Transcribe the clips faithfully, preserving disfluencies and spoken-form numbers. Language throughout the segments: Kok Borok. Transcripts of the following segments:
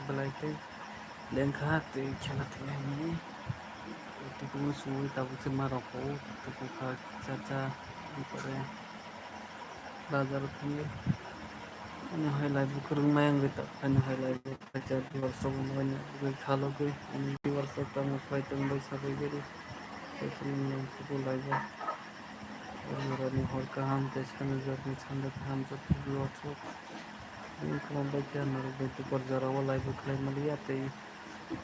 Belai khe lengkha tei khela thanglaimani. Tubuno sumui tabuk se ma rok o, tubu kha cha cha, pore bazar o thangwi. Ani hai live bo kwrwng maya wngwi tok, ani hai live bo khacha viewers rok wngwi khalogwi, ani viewers rok tamo khlai tongbai sabai gari. Chwng yang sugo live o. Oroni hor kaham tei sanjak ni sanja kaham joto viewers rok. Ang kwlangbai khe norok bai dupar jora o live bo khlai maliya tei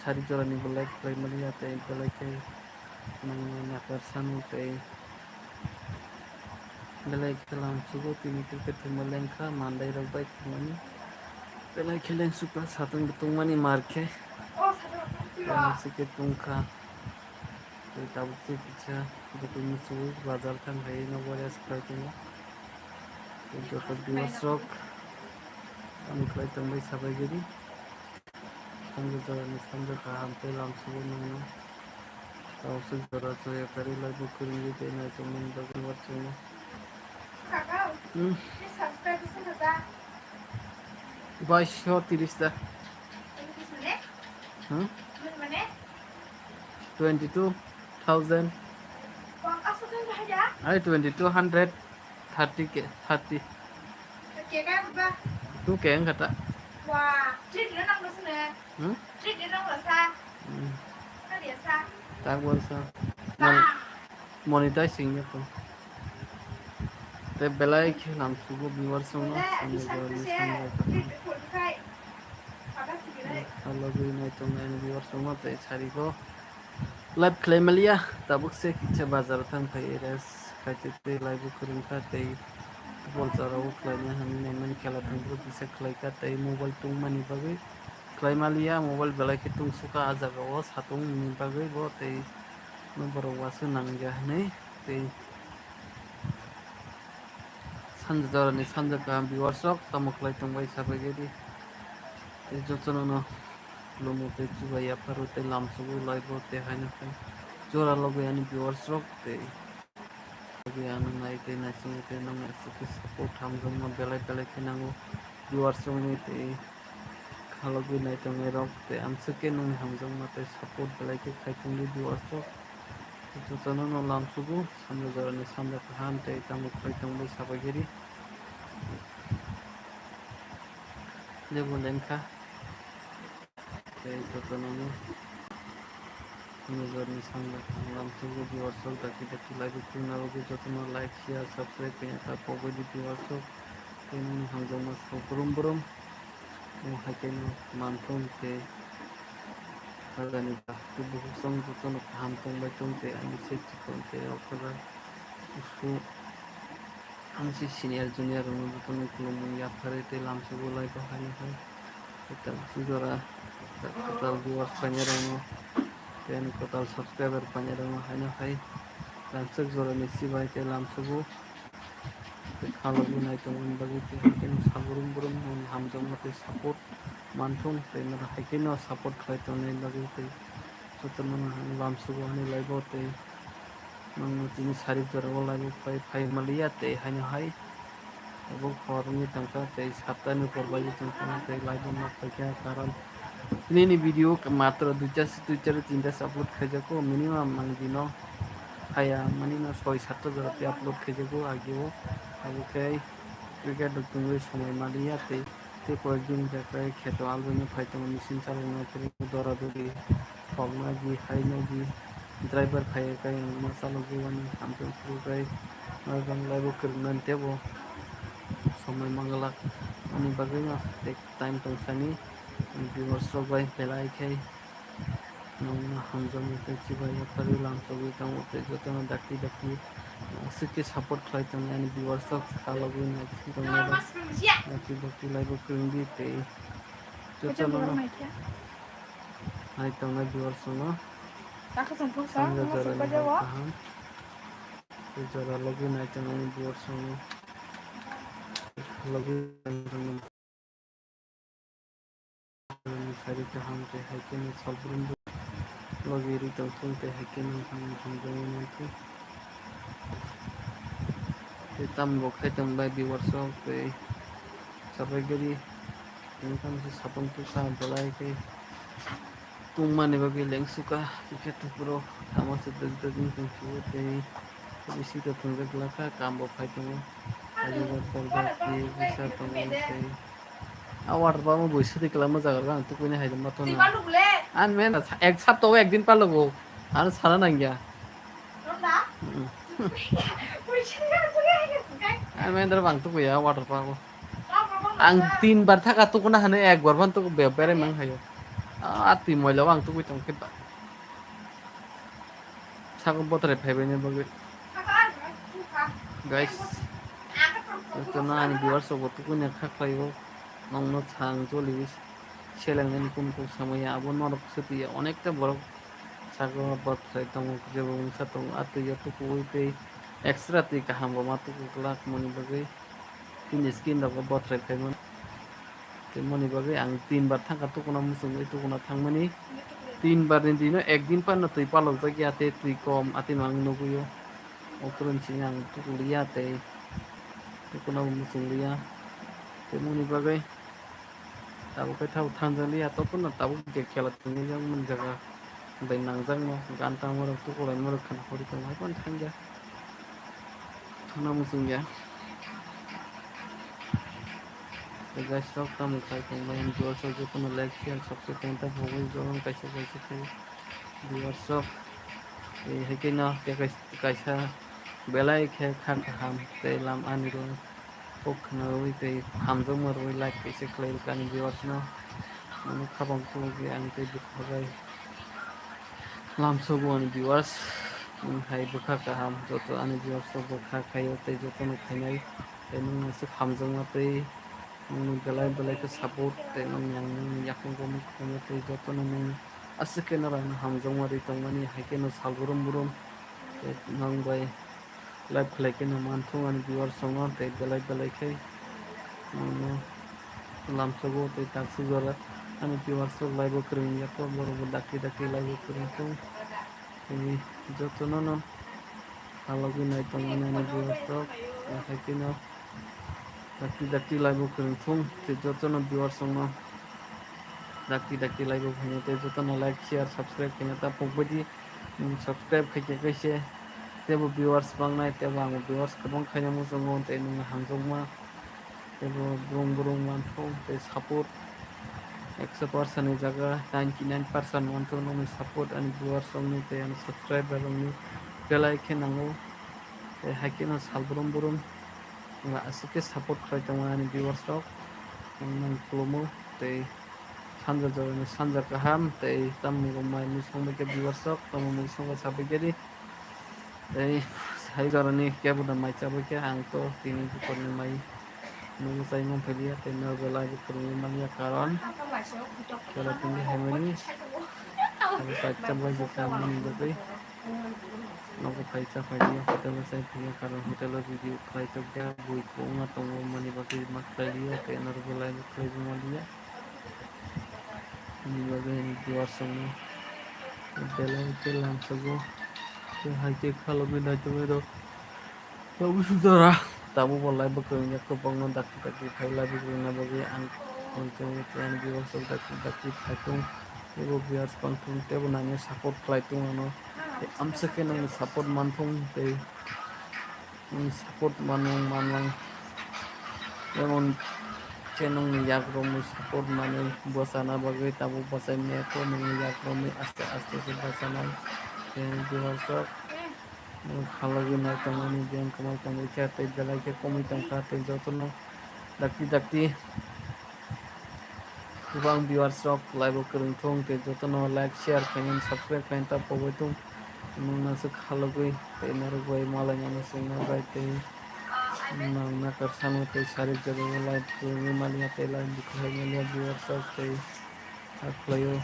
sari jora ni bo live khlai maliya tei belai khe nangni naphar sanu tei belai khe lamsugo tini khe kwthwima lengkha mandai rok bai thangmani belai khe lengsukha satung bo tungmani mar khe. Ang se khe tungkha. Tei tabuk se kisa joto muchung bazar thang hai nogo rest khlai tongo. Tei joto viewers rok tamo khlai tongbai sabai gari. Sanja jora ni sanja kaham tei lamsugo nangno. Tabuk se jora joya kari live bo kwrwngwi tei nai tongmani bagwi uansukno. Hmm. Baisho tiris ta. Hmm? Twenty two thousand. Ai twenty two hundred thirty k, thirty. Two k wngkha ta. Hmm? Hmm. Tak borsa. Monetize wngya kho. Tei belai khe lamsugo viewers rokno samjak jora ni samjak kaham. Khalogwi nai tongnai ani viewers rokno tei sari kho. Live khlai maliya, tabuk se kisa bazar o thang phai rest khai tei tei live bo kwrwng kha tei football jora o khlai nai hinwi nai mani khela thang phuru kisa khlai kha tei mobile tungmani bagwi khlai maliya, mobile belai khe tungsukha ah jaga o satung ni bagwi bo tei borok uansuk nangya hinwi tei. Sanja jora ni sanja kaham viewers rok tamo khlai tongbai sabai gari. Tei jotono no khulumo tei chubai yapharo tei lamsugo live o tei haino khai jora logwi ani viewers rok tei logwi ano nai tei naisingwi tei nokni aswk khe support hamjakma belai belai khe nango viewers rokni tei khalogwi nai tongnai rok tei amswk khe nokni hamjakma tei support belai khe khai tongdi viewers rok. Jotono no lamsugo sanja jora ni sanja kaham tei tamo khlai tongbai sabai gari. Jebo lengkha. Tei jotono no nujor ni sanja kaham lamsugo viewers rok daki daki live o khulna bagwi jotono like, share, subscribe khaina ta pogwi di viewers rok. Tei nini hamjakma sal brum brum. Omo hai khe no manthung tei hajani bukhuk song jotono kaham tongbai tong tei ani se chikon tei okra kusu ani se senior junior rokno jotono khulumung yapharwi tei lamsugo lai bo haino hai tei tabuk jora kwtal viewers painai rokno tei ani kwtal subscriber painai rokno haino hai rangchak jorani chibai tei lamsugo. Tei khalogwi nai tongmani bagwi tei hai kheno sal brum brum nini hamjakma tei support manthung tei nang hai kheno support khlai tongmani bagwi tei jotono no ang lamsugo ani live o tei nangno tini sari jora o live o phai phai maliya tei haino hai abo hor wngwi tongkha tei sapta ni por bai tongkha tei live o ma phaikha karon nini video matro duita se duita se tinta se upload khaijago minimum ang dino haya mani no soi satta jora tei upload khaijago agio abo khe cricket rok tongwi somoi maliya tei tei koyek din hwnkhe kheto albaino phai tongo machine chalokna phuru dora dori thokna di haina di driver phai khe ang ma chalokjagani hamkhe phuru khe norok live o kwrwngmani teibo somoi manglak ani bagwino tei time tong sani viewers rok bai belai khe. Nokno hamjakmung tei chibai yapharwi lamsogwi tongo tei jotono dakti dakti aswk khe support khlai tongnai ani viewers rok khalogwi naising tongnai rok dakti dakti live o kwrwngdi tei jotono nai tongnai viewers rokno sanja jora ni kaham tei jora logwi nai tongnai ani viewers rokno khalogwi. Sari kaham tei hai kheno salbrum bo logi ri tongthung tei hai kheno hamjagwi manthung. Tei tamo bo khai tongbai viewers rok tei sabai gari Wngkha misi sapung tukha, belai khe tungmani bagwi lengsukha, khe tei borok tamo se dwk dwk wng tong phio tei bisingo thwngjak lakha, kam bo phai tongo. Ajijak torjak tei bwsa tongo tei a water park o bui sudi kwlangma jaga rok ang tukuini hai rwma tongna. Ani men ek sapta o ekdin palogo, ano sana nangya. Ani men dara bang tukuya water park o. Ang tin bar thaka tukuna hane ek bar ban tuku be-, berai mang hayo. A twi moila o ang tukui tong khe ba. Sago botrai phaibai ni bagwi. Guys, jotono ani viewers rok bo tukui ni kha khlai o. Nongno sang joli seleng nani kun kuk samaya abo norok sutiya onekta borok sago botrai tongo jebo mungsa tongo a twi o tukuui tei extra twi kaham bo ma tuku glak mani bagwi. Tini skin rok bo botrai phaimani. Tei moni bagwi ang tin bar thangkha tukuna muchungwi tukuna thangmani. Tin bar ni dino ek din panno twi palokjak ya tei twi kom atwi mang nugwi o. O kwrwng sini ang tukuliya tei tukuna bo muchungliya. Tei moni bagwi tabuk khe tabuk thangjaliya tophano tabuk je khela tongwi jak mani jaga. Bai nangjakno gan tangmarok tukulai marok khwna pori tongo hai phano thangya. Thangna muchungya. Tei guys, rok tamo khai tongmani viewers rok jotono like, share, subscribe khaina ta phogwi jotono kaisa kaisa khai viewers rok. Tei hai khe no tei kaisa, kaisa belai khe kha kaham tei lam ani rw. Kok khna rwi tei hamjakma rwi like kaisa khlai rwkha ani viewers no. Mano khabang khulugwi ang tei bwkha bai lamsogo ani viewers. Nwng hai bwkha kaham joto ani viewers rok bo kha khaio tei jotono khainai. Tei nwng aswk hamjakma tei nwngni belai belai khe support tei nwng yang nwngni yakung romwi khainai tei jotono nwng aswk khe norokno hamjakma rwi tongmani hai khe no sal brum brum tei nwng bai. Live khlai khe no manthung ani viewers rok no tei belai belai khe, um, lamsogo tei taksuk jora ani viewers rok live o kwrwng ya khe borok bo dakti dakti live o kwrwng thung tei jotono no halogwi nai tongmani ani viewers rok hai khe no dakti dakti live o kwrwng thung tei jotono viewers rok no dakti dakti live o phainai tei jotono like share subscribe khaina ta pokbaidi. Nwng subscribe khaikhe kaise teibo viewers bangnai, teibo ang viewers kwbang khaina muchungo, tei nwng hamjakma, teibo brum brum manthogo, tei support ekso percent ni jaga ninety nine percent manthogo, nokni support ani viewers rokni tei ani subscriber rokni belai khe nango, tei hai kheno sal brum brum aswk khe support khlai tongo ani viewers rok, nwng khulumo, tei sanja jorani sanja kaham, tei tamni rok mai mui songbai khe viewers rok, tamo mui songbai sabai khe di. Tei sai jorani kebo da mai chabai khe ang to tini bukorni mai nungwi chai man phailiya, tei norok belai bo kwrwngwi manya karon khela tini haimani abo chai chabai bo kha mani bagwi nogo phai cha phailiya, hotel o chai phailiya, karon hotel o video khlai tokya, bui kwbangma tongo mani bagwi ma khlai liya, tei norok belai bo khlai bo man liya. Ani bagwi ani viewers rokno belai khe lamsogo. Tei hai khe khalogwi naitugwi rw. Tabuk sujara. Tabuk bo live bo kwrwngya kwbangma dakti dakti phai live bo kwrwngna bagwi ang, ang tei ani viewers rok dakti dakti phai tung. Teibo viewers bang tung teibo nangno support khlai tung ano. Tei amsa khe nangni support man thung tei. Nwng support manwi manlang. Jemon khe nwngni yakrokni support manwi bwchana bagwi tabuk bwchai maya khe nwngni yakrokni aste aste khe bwchanai. Tei viewers rok nwng khalogwi nai tongmani biyang kwmai tongwi khe tei belai khe komwi tongkha tei jotono dakti dakti. Kwbang viewers rok live o kwrwng thung tei jotono like, share khaimani, subscribe khaimani ta pogwi thung. Nwng aswk khalogwi tei norok bai malai mano chwngno bai tei nwng nakar sano tei sarik jagao live kwrwngwi maliya tei live bo kwlai maliya viewers rok tei sak khlaio.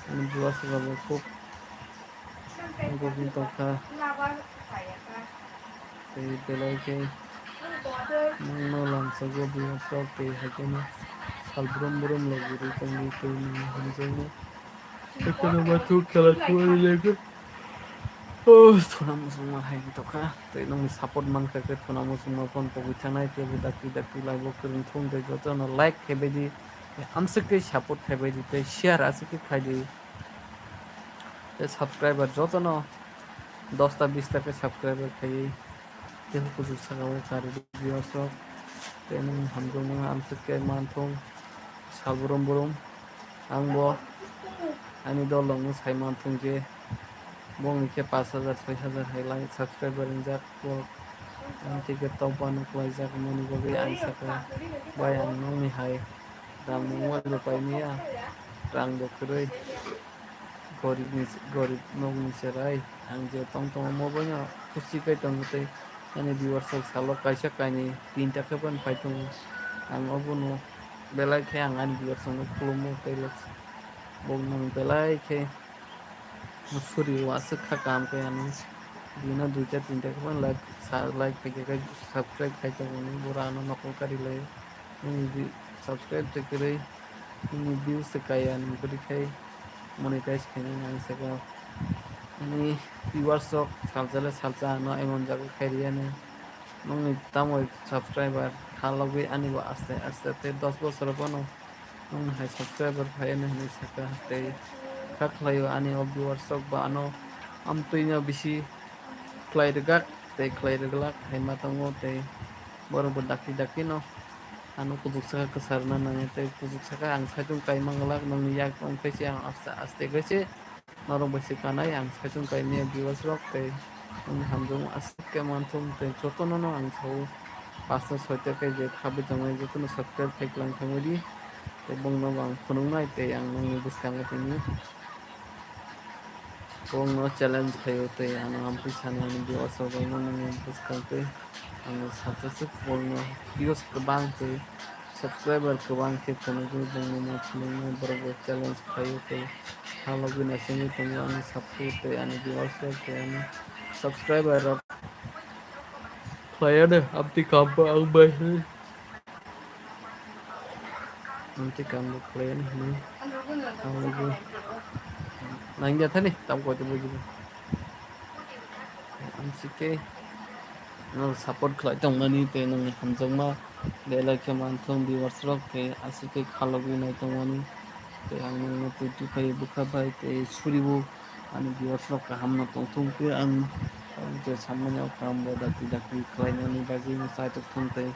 Ani viewers rok bo khub Ang kok wng tongkha. Tei belai khe nwngno lamsogo bini sok tei hai kheno sal brum brum logi rwi tongdi tei nwngno hamjakgo. Hai kheno ma thuk khela thwngwi lego. Oh, thuna muchungma hai wng tongkha. Tei nwngni support mankha khe thuna muchungma phone pogwi thangnai tei bo dakti dakti live o kwrwng thung tei jotono like khe baidi. Amswk khe support khaibai di tei share aswk khe khai di. Tei subscriber jotono dosta bista khe subscriber khaiwi tei kuchuk sakao kari di viewers rok. Tei nini hamjakmung amswk khe manthung sal brum brum. Ang bo ani dol rokno sai manthung je bongni khe pash hajar soi hajar hai like subscriber wngjak. Borok ang ticket tokba nuk laijak mani bagwi ang sakha, bai ang nokni hai rang mungma rw pai maya, rang bo kwrwi, gorib ni, gorib nokni cherai ang je tong tongo omo baino khusi khai tongo tei ani viewers rok salo kaisa kainwi tinta khe ban pai tongo. Ang obono belai khe ang ani viewers rokno khulumo tei bokno belai khe suri o aswk kha kam khe ano bini duita tinta khe ban like sa like phaikhe khe subscribe khai tongo bora ano nokol kari lai. Nini di subscribe tei kwrwi nini views tei kaya ni kwrwi khai monetize khainai ang saka ani viewers rok salsa le salsa ano emon jaga khai riyani nokni tamo subscriber kha logwi ani bo aste aste tei dos bosor phano. Nwng hai subscriber phaiya hinwi saka tei kha khlaio ani o viewers rok ba ano amtwino bisi khlai rwgak tei khlai rwglak hai ma tongo tei borok bo dakti dakti no ano kuchuk saka kwsa rwna nangya tei kuchuk saka ang saitung kai manglak nwngni yak wngkhe se ang aste aste khe se. Norok bai se kanai ang saichung kaimia viewers rok tei nini hamjakmung aswk khe manthung tei jotono no ang sao pasta soita khe je thabwi tongnai jotono subscribe khai kwlang thangwi di tei bongno bo ang phunuknai tei ang nokni bwskango tini bongno challenge khaio tei ano amphi sani ani viewers rok bai nokni bwskang tei ang sacha swk bongno views kwbang tei subscriber kwbang khe phunugwi bongno ma phunuknai borok bo challenge khaio tei. Halogwi naisingwi tongo ani subscribe tei ani viewers rok tei ani subscriber rok. Khlaiya de amtwi kam bo ang bai hwnwi. Amtwi kam bo khlaiya hinwi. Halogwi. Nangya thani tam koito bujibo. Amsike. Nwng support khlai tongmani tei nwngni hamjakma belai khe manthung viewers rok tei aswk khe khalogwi nai tongmani tei ang nwngno twi twi phai bwkha bai tei suribo ani viewers rok kaham no tongthung tei ang je sammani o kam bo dakti dakti khlainani bagwi no chai tongthung tei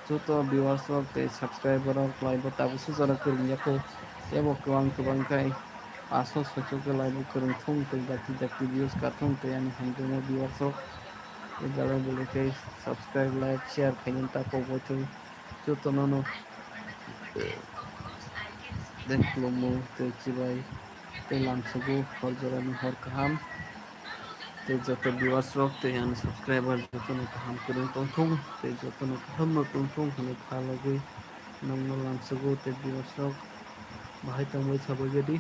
joto viewers rok tei subscriber rok khlai bo tabuk sujaro kwrwng ya kho tei bo kwbang kwbang khai aswk soichuk khe live o kwrwng thung tei dakti dakti views kathung tei ani hamjakma viewers rok. Tei belai belai khe subscribe, like, share khainani ta kok bai thung. Jotono no, eh, tei khulumung tei chibai tei lamsugo hor jorani hor kaham. Tei joto viewers rok tei ani subscriber jotono kaham kwrwng tongthung tei jotono kaham no tongthung hwnwi kha logwi nokno lamsugo tei viewers rok bahai tongbai sabai jadi.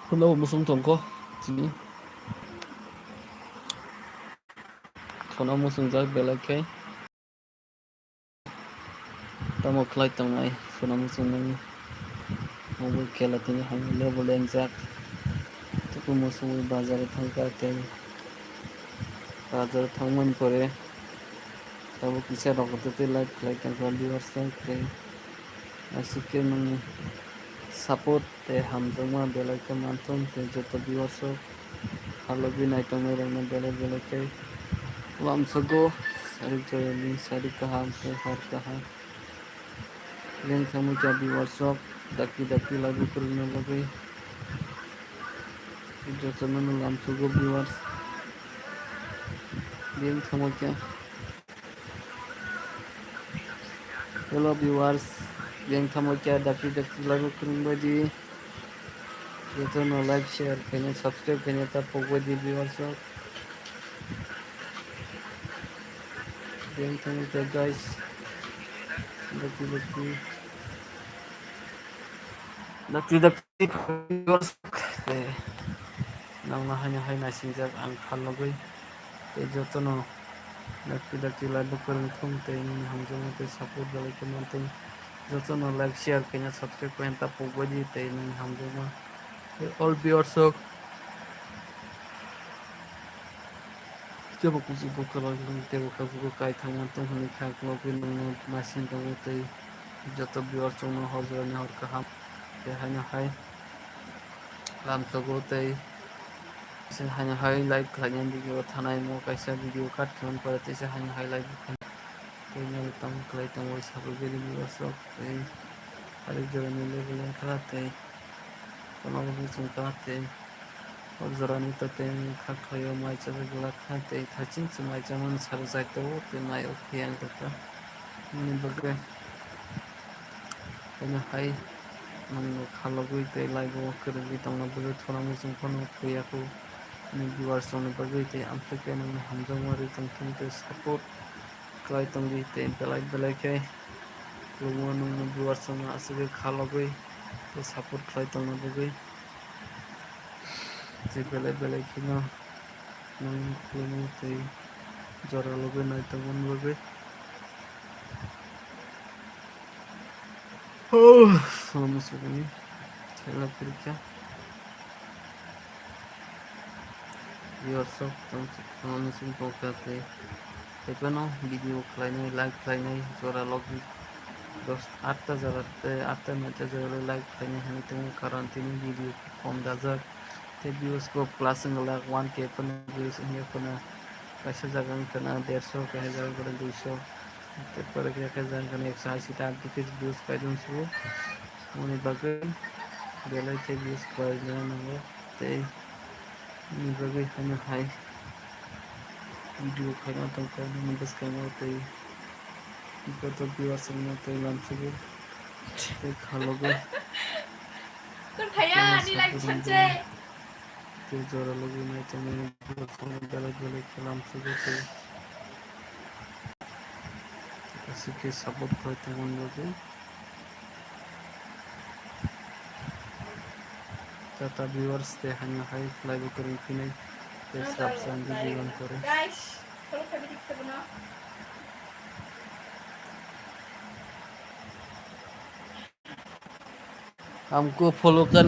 Phunabo muchung tongkho chini. Phunabo muchungjak belai khe. Tamo khlai tongnai phunabo muchungmani. Obo kela tini hamya level engjak. Tuku muchungwi bazaro thangkha tei bazaro thangmani pore tabuk kisa rok tei live khlai tongkha viewers rok tei. Aswk khe nwngni support tei hamjakma belai khe manthung tei joto viewers rok halogwi naitongnai rokno belai belai khe lamsugo sarik joyani sarik kaham tei hor kaham. Yang thangma kya viewers rok dakti dakti live o kwrwngna bagwi jotono no lamsugo viewers. Yang thangma kya Hello viewers, yang thamo kya dakti dakti live o kwrwng bai di. Jotono like, share khaina, subscribe khaina ta pok bai di viewers rok. Yang thamo kya guys. Dakti dakti. Dakti dakti viewers rok. Eh, nangno haino hai naisingjak ang kha logwi. Tei jotono dakti dakti live bo kwrwng thung tei nini hamjakma tei support belai khe manthung. Jotono like, share khaina, subscribe khaina ta pok bai di tei nini hamjakma. Tei all viewers rok Tebo kuchugo kwlwng tebo khabugo kai thangma tong hwnwi kha, ukulok nungno naising tongo tei joto viewers rokno hor jorani hor kaham. Tei haino hai lamsogo tei se haino hai live khlainai video thanai mo kaisa video cut khlaina pore tei se haino hai live khlainai. Tei nini tamo khlai tongo sabwi bini viewers rok tei arik jorani level wngkha tei kono wngwi chwngkha tei o jorani to tei wngkha khlaio mai chajak glak kha tei thaiching se mai chamani sari chai tongo tei mai o phiya wngkha nini bagwi. Haino hai nwng khalogwi tei live o kwrwngwi tongna bagwi thuna muchung phano phiya kho nini viewers rokni bagwi tei amtwkhe nwngno hamjakma rwi tongthung tei support khlai tongdi tei belai belai khe khulumgo nwngno viewers rokno aswkhe khalogwi tei support khlai tongna bagwi tei belai belai kheno nwng khulumgo tei jora logwi naitongmani bagwi. Oh, sono suguni. Khaila phirkha. Viewers rok tong sono sung tongkha tei. Tei phano video khlainai, live khlainai, jora logi. Dos, atta jora tei atta noita jora live khlainai hwnwi tongo, karon tini video kom dajak. Tei views bo plus wng glak, one K phano views wngya phano kaisa jaga wngkha na derso, kaisa jaga wngkha na duiso. Tei pore khe khe jang khe ekso ashi ta abdi khe views paidung su. Moni bagwi belai khe views paidung nango. Tei ni bagwi haino hai video khaina tongkha nini bwskango tei joto viewers rokno tei lamsugo tei khalogo. Kwthaya ani live sanse. Tei jora logi nai tongmani belai belai khe lamsugo tei aswk khe support khlai tongmani bagwi. Tata viewers tei haino hai live o kwrwng phinai tei swrapsa ang video ang kore. Guys, follow khaidi khe bono. Amko follow kha